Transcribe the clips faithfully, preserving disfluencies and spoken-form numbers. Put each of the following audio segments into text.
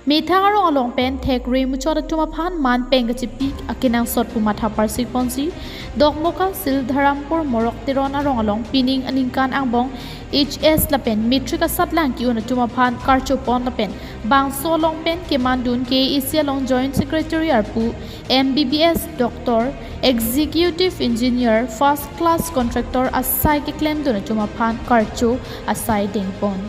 Methang arong along pen thekre muchot atum aphan man peng kachipi akenangsot pu matha parsik ponsi, Dokmoka Sildharampur Morok Teron arong along pining aningkan angbong H S lapen matric asatlang ke-un atum aphan karcho pon lapen bangso along pen kemandun K A A C along Joint Secretary arpu, M B B S doctor, executive engineer, first class contractor asai keklemdun atum aphan karcho asai dengpon.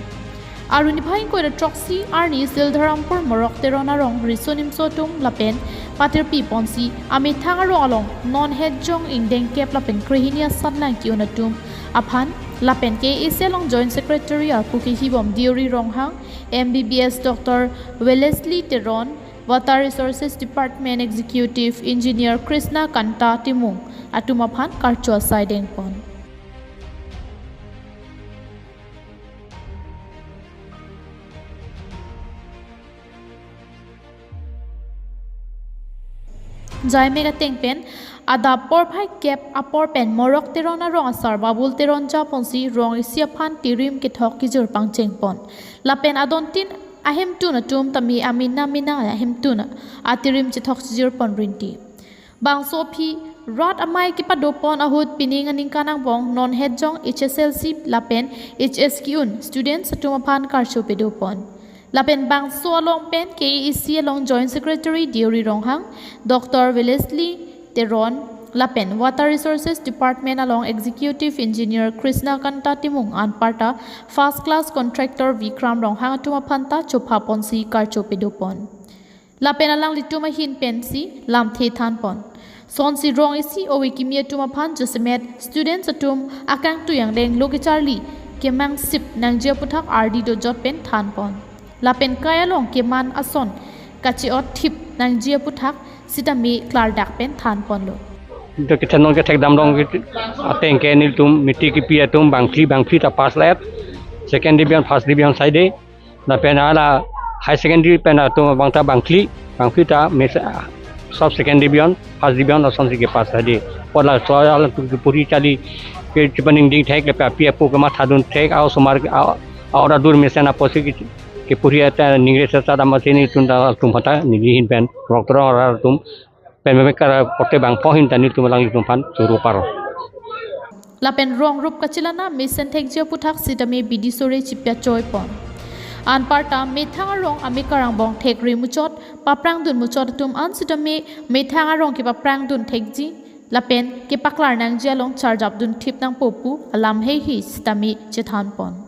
Arni phai ingkoi ra throksi arni Sildharampur Morok Teron arong riso nimso atum lapen patirpi ponsi amethang arong along non hetjong ingdeng kep lapen krehini asatlang ke-un atum aphan lapen K A A C along Joint Secretary arpu kehibom Deori Ronghang, M B B S doctor Wellesley Teron, Water Resources Department Executive Engineer Krishna Kanta Timung atum aphan karcho asai dengpon. Jaimek ateng pen adap porphai kep apor pen Morok Teron arong asar Babul Teron japonsi rong isi aphan tirim kethok kejir pangchengpon. Lapen adontin ahemtun atum tame amena mena ahemtun atirim chethok chejirpon rinti. Bangso aphi rat amei kepadopon ahut pining aningkan angbong non hetjong H S L C lapen H S ke-un students atum aphan karcho pedopon. Lapen bangso along pen K A A C along Joint Secretary Deori Ronghang, doctor Wellesley Teron, lapen Water Resources Department along Executive Engineer Krishna Kanta Timung anparta first class contractor Vikram Ronghang atum aphanta chopha ponsi karcho pedopon. Lapen alanglitum ahin pensi lamthe thanpon. Sonsi rong isi ove kimi atum aphan jasemet students atum akangtui angdeng lo kecharli kemangsip nangji aputhak ardi dojot pen thanpon. Lapen kai along keman ason kache-ot thip nangji aputhak sitame klardak pen thanponlo. Dak kethe non kethek damdong ke ateng ke nelitum matric kepi atum bangphli bangphli ta pass let. Second division, first division saide. Lapen hala higher secondary pen atum abang ta bangphli, bangphli ta mis-, sub second division, first division asonsi kepass hadi. Apot laso alanglitum kepuri charli ke chepaningding thek lapen api apo kemathadun thek, a-osomar a-, a-ora dur mesen apotsi ke, kepuri ata ningre seta damatsi nelitum ta atum phanta neli ahin pen Morok Teron arat atum pen meme kara korte bangpho ahin ta nelitum alanglitum aphan choro paro. Lapen rong rup kachelana mesen thekji aputhak sitame bidi sore chipya choipon. Anparta methang arong amekar angbong thekre muchot paprangdun muchot atum an sitame methang arong kepaprangdun thekji lapen kepaklar nangji along charjapdun thip nangpo pu alam heihui sitame chethanpon.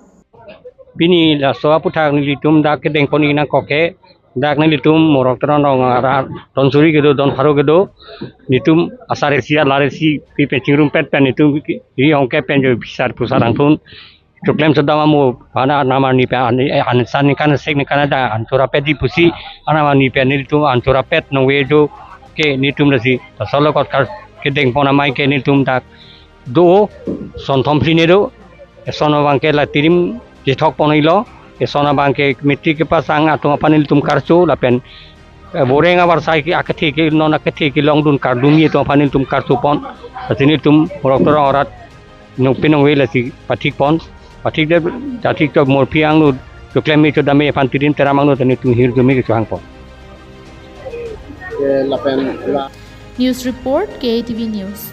Pini laso aputhak nelitum dak kedengpon nangkok ke, dak nelitum Morok Teron arong arat don suri kedo, don pharo kedo, nelitum asar isi alar isi pi pen chingrumpet pen nelitum ri ongke pen jo bisar pusar angthun choklem sodam amo pana anam arni pen an, an san ningkan sek ningkan ada anchorapet di pusi anam arni pen nelitum anchorapet nongve jo ke nelitum lasi laso along kot kar kedengpon amei ke nelitum dak do, son thom phli ne do, eson abang ke la tirim chethok pon ilo, eson abang ke matric kepass ang atum aphan nelitum karcho lapen, eh, boreng avarsai ke akethe ke non akethe kelongdun kardumi atum aphan nelitum karcho pon, lasi nelitum Morok Teron arat nongpi nongve lasi pathik pon, pathik de, dathik to morphi angno choklem me chodam me aphan tirim teram angno ta nelitum hirjume kechohang pon. Ke lapen la- News report, K A T V News.